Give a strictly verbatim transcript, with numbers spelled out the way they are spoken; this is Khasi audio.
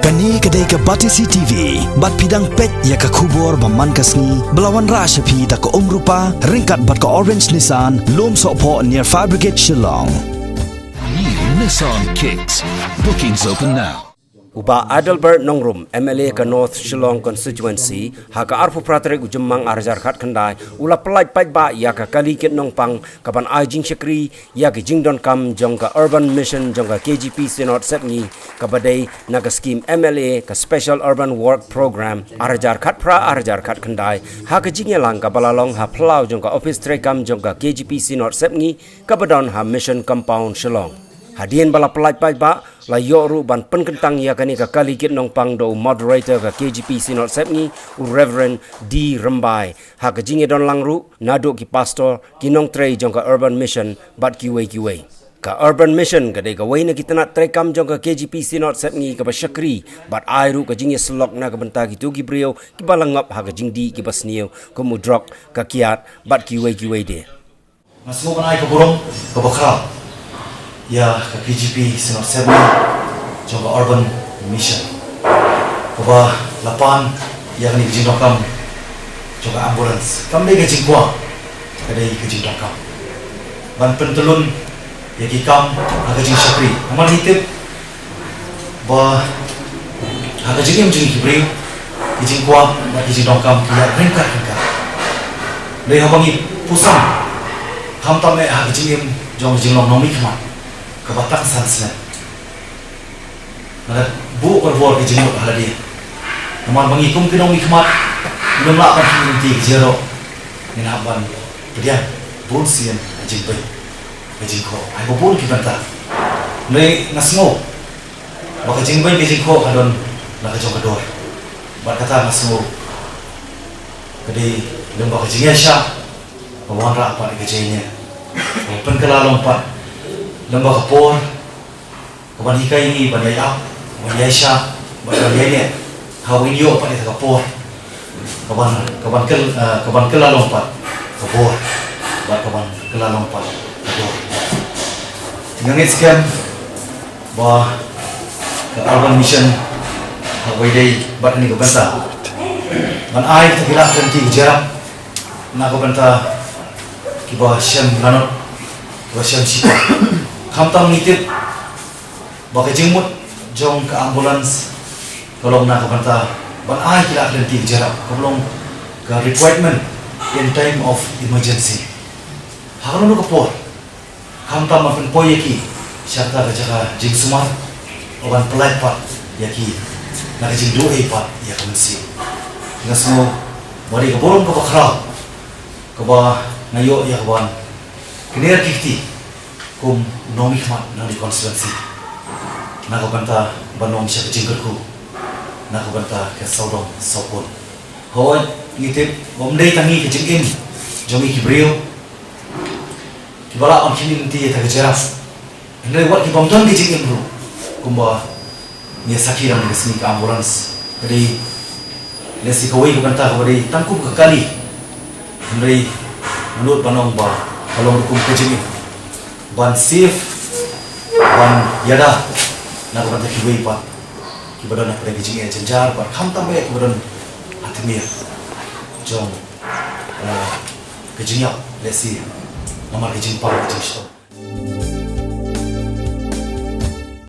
Kane ka dei ka Batesi T V, bad phi dang peit ïa ka khubor ba man ka sngi, ba la wanrah sha phi da ka Umrupa, ryngkat bad ka Orange Nissan, Lumsohphoh near Fire Brigade, Shillong. New Nissan Kicks. Bookings open now. U Bah Adelbert Nongrum, M L A ka North Shillong Constituency, ha ka arphew phra tarik u Jymmang ar hajar khatkhyndai, u la pyllait paidbah ïa ka kali kit nongpang, kaban ai jingshakri ïa ki jingdonkam jong ka Urban Mission jong ka K G P Synod Sepngi, kaba dei na ka skim M L A ka Special Urban Work Programme ar hajar khatphra ar hajar khatkhyndai, ha ka jingïalang kaba la long ha phyllaw jong ka ophis treikam jong ka K G P Synod Sepngi, kaba don ha Mission Compound, Shillong. Hadien ba la pyllait paidbah, la ïoh ruh ban pynkyntang ïa kane ka kali kit nongpang da u moderator ka K G P Synod Sepngi, u Reverend D Rymbai, ha ka jingïadon lang ruh naduh ki pastor, ki nongtrei jong ka Urban Mission bad kiwei kiwei. Ka Urban Mission ka dei kawei na ki tnat treikam jong ka K G P Synod Sepngi kaba shakri bad ai ruh ka jingïasyllok na ka bynta kito ki briew kiba la ngop ha ka jingdih kiba sniew, kum u drok, ka kiad bad kiwei kiwei de. Nga sngew ban ai ka burom kaba khraw ïa ka K G P Synod Sepngi jong ka Urban Mission, kaba la pan ïa kane ka jingdonkam jong ka ambulance. Kam dei ka jingkwah, ka dei ka jingdonkam ban pyntyllun ïa ki kam ha ka jingshakri. Namar ngi tip ba ha ka jingim jong ki briew, ki jingkwah bad ki jingdonkam ki ïaid ryngkat ryngkat. Dei haba ngi pyrshang, khamtam eh ha ka jingim jong ka jinglong nongmihkhmat kaba tang san snem. Nga da buh barabor ka jingmut ha lade. Namar ba ngi kum ki nongmihkhmat, ngim lah ban khmih lynti ka jingïaroh, ngin hap ban pdiang bun sien ka jingbeiñ ka jingkhoh ha ba bun ki bynta. Hynrei nga sngew ba ka jingbeiñ ka jingkhoh ka don la ka jong ka dur. Bad kata nga sngew ka dei lem ba ka jingïaishah, ka wanrah pat ïa ka jingïaineh, ka pynkylla long pat lem ba ka por, ka ban hikai ïa ngi ban ïai ap, ban ïaishah, ban ïaineh. Haba ngin ïoh pat ïa ka por, ka ban, ka ban kyl, eh, ka ban kylla long pat ka bor, bad ka ban kylla long pat ka bor. Nga ngeit skhem ba ka Urban Mission ha kaba ïadei bad kane ka bynta ban ai ïa ki lad lynti ka jingïarap na ka bynta kiba shem lanot, kiba shem shitom. Khamtam ngi tip ba ka jingmut jong ka ambulance ka long na ka bynta ban ai ki lad lynti ka jingïarap, kaba long ka requirement in time of emergency. Ha kano kano ka por, khamtam ban pynpoi ïa ki sha kata ka jaka jingsumar, ban pyllait pat ïa ki na ka jingduh ei pat ïa ka mynsiem. Nga sngew ba dei ka burom kaba khraw kaba nga ïoh ïa ka ban kner ki kti kum nongmihkhmat na kane ka constituency na ka bynta ban ong sha ka jingkyrkhu na ka bynta ka sawdong sawkun. Hooid, ngi tip ba ym dei tang ngi ka jingim jong ngi ki briew kiba lah ban khmih lynti ïa kata ka jingïarap. Hynrei wat ki bym don ka jingim ruh, kumba ngi ïa sakhi lang ha kane ka sngi, ka ambulance ka dei lehse kawei ka bynta kaba dei tang kum ka kali. Hynrei nga nud ban ong ba ka long ruh kum ka jingim ban save, ban ïada na ka bynta kiwei pat kiba don ha ka jingeh jynjar, bad khamtam eh kiba don ha tmier jong, eh, ka jingïap, lehse namar ka jingpang ka jingshitom.